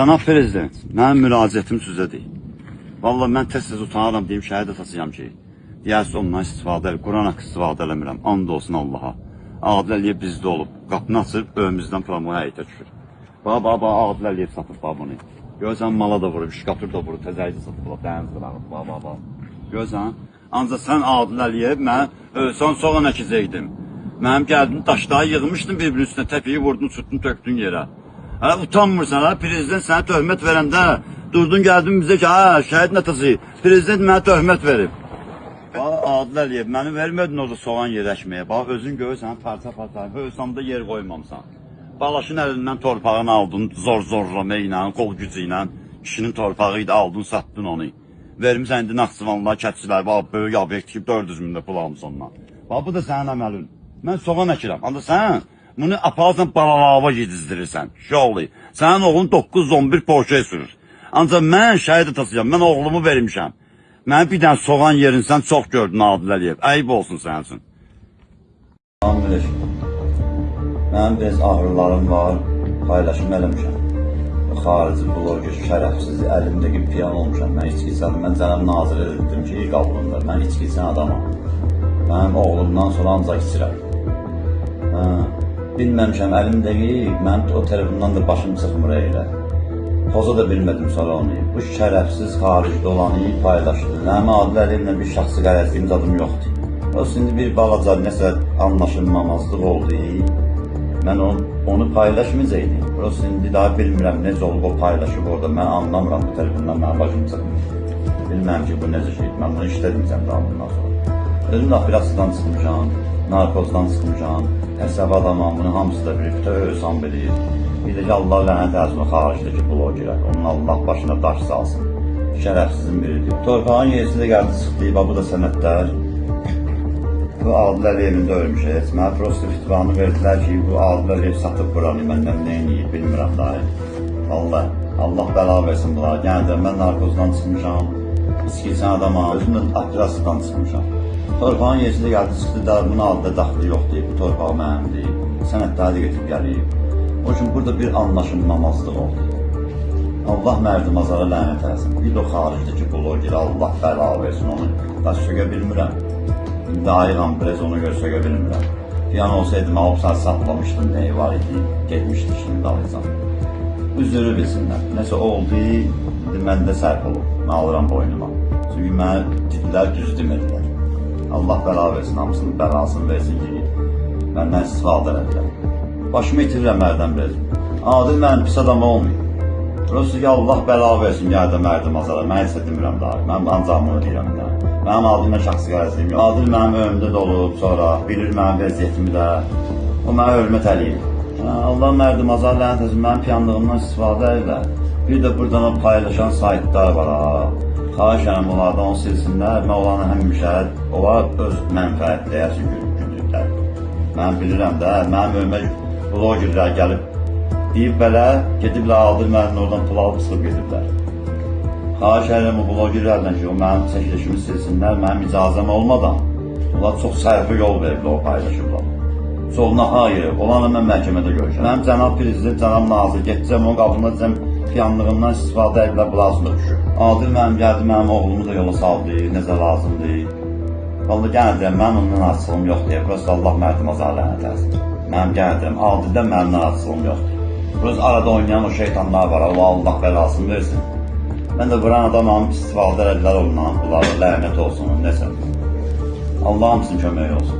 Cənab Prezident, mənim müraciətim sizədir. Vallahi mən tez-tez utanıram deyim şəhid atasıyam ki, deyərsiz ondan istifadə, Quran haqqı istifadə eləmirəm. And olsun Allaha. Adil Əliyev bizdə olub. Qapını açıb önümüzdən promoya həyətə düşür. Bax, bax, bax, Adil Əliyev satıb bax bunu. Görürsən mala da vurub, şkatur da vurub, təzəyi də satıb, dəniz qırağı, bax, bax, bax. Görürsən? Ancaq sən Adil Əliyev, mən ölsən soğan əkəcəkdim. Mənim gəldim daşları yığmışdım bir-birinin üstünə, təpiyi vurdun, uçurtdun, tökdün yerə. Hə, utanmırsan ha, prezident sənə töhmət verəndə durdun gəldin bizə ki, hə, şəhidin atası, prezident mənə töhmət verib. Bax, Adil Əliyev, məni vermədin orada soğan yer əkməyə. Bax, özün görürsən, parça-parça, hövsamda yer qoymamısan. Balaşın əlindən torpağını aldın, zor-zorlama ilə, qol gücü ilə. Kişinin torpağı idi, aldın, satdın onu. Vermisən indi Naxçıvanlılar, kəçilər, bax, böyük obyekt tikib 400 min də pul almısan ondan. Bax, bu da sənin əməlin. Mən soğan əkirəm. Ancaq sən bunu aparsan balalava yedizdirirsən. Şoğlu. Sənin oğlun 911 Porsche sürür. Ancaq mən şəhid atasıyam. Mən oğlumu vermişəm. Mənim bir dənə soğan yerin sən çox gördün Adil Əliyev. Əyib olsun sənin üçün. Mənim biraz ağrılarım var, paylaşım eləmişəm. Xarici bloger şərəfsiz əlimdəki piyan olmuşam. Mən içki içən, mən cənab nazirə dedim ki, qabılında, mən içki içən adamam. Mənim oğlumdan sonra ancaq içirəm. Hə, bilməmişəm əlimdəki, mənim o telefondan da başım çıxmır elə. Poza da bilmədim sonra onu. Bu şərəfsiz xaricdə olanı paylaşdı. Mənim Adil Əliyevlə bir şəxsi qərəzliyim zadım yoxdur. O şimdi bir balaca nəsə anlaşılmamazlıq oldu. Mən onu paylaşmayacaqdım. Prosta indi daha bilmirəm necə olub o paylaşıb orada. Mən anlamıram bu telefondan mənim başım çıxmır. Bilmirəm ki, bu necə şeydir. Mən bunu işlətməyəcəm daha bundan sonra. Özüm də operasiyadan çıxmışam, narkozdan çıxmışam, əsəbi adamam, bunu hamısı da bilir, bütöv insan bilir. Bir də ki, Allah lənət eləsin o xaricdəki blogerə. Onun Allah başına daş salsın. Şərəfsizin biridir. Torpağın yerisi də gəldi çıxdı, bax bu da sənədlər. Bu Adil Əliyevin də ölmüş heç. Mənə prosta fitvanı verdilər ki, bu Adil Əliyev satıb buranı, məndən nə eləyib bilmirəm daha. Vallahi Allah bəla versin bunlara. Yəni də mən narkozdan çıxmışam, içki içən adamam, özüm də operasiyadan çıxmışam. Torpağın yerisi də gəldi çıxdı da bunun adı da daxili yoxdur, bu torpaq mənimdir. Sənədləri də götürüb gəlib. O üçün burada bir anlaşılmamazlıq oldu. Allah mərdimazara lənət eləsin. Bir də o xaricdəki blogerə Allah bəla versin onu. Da sökə bilmirəm. İndi ayıqam biraz ona görə sökə bilmirəm. Piyan olsaydım alıb saxlamışdım nəyi var idi, getmişdi şimdi alacağam. Üzürü bilsinlər. Nəsə oldu, indi məndə səhv olub. Mən alıram boynuma. Çünki mənə dedilər, düz demədilər. Allah bəla versin, hamısının bəlasını versin ki, məndən istifadə elədilər. Başımı itirirəm hərdən biraz. Adil mənim pis adam olmayıb. Prosta ki, Allah bəla versin gəldə mərdimazara. Mən heç də demirəm daha. Mən ancaq bunu deyirəm də. Mənim Adillə şəxsi qərəzliyim yox. Adil mənim önümdə də olub sonra, bilir mənim vəziyyətimi də. O mənə hörmət eləyir. Hə, Allah mərdimazara lənət etsin, mənim piyanlığımdan istifadə edirlər. Bir də buradan o paylaşan saytlar var ha. Xahiş edirəm onlardan onu silsinlər. Mən onlarla həmişə, onlar öz mənfəətləri güdürlər. Mən bilirəm də, mənim önümə blogerlər gəlib deyib belə, gediblər Adil müəllimlə oradan pul alıb çıxıb gediblər. Xahiş edirəm o blogerlərdən ki, o mənim çəkilişimi silsinlər, mənim icazəm olmadan. Onlar çox sərfə yol veriblər, o paylaşıblar. Çox nahaq yerə, onlarla mən məhkəmədə görüşürəm. Mənim cənab prezident, cənab nazir, getəcəm onun qabına deyəcəm, piyanlığımdan istifadə ediblər, bunlar düşür. Adil mənim gəldi, mənim oğlumu da yola saldı, necə lazımdır. Vallahi yenə deyirəm, mənim ondan narahatçılığım yoxdur. Prosta Allah mərdimazara lənət eləsin. Mənim yenə deyirəm, Adildən mənim narahatçılığım yoxdur. Prosta arada oynayan o şeytanlar var, Allah Allah bəlasını versin. Mən də vuran adamam, istifadə elədilər ondan, bunlara lənət olsun, nəsə. Allah hamısının köməyi olsun.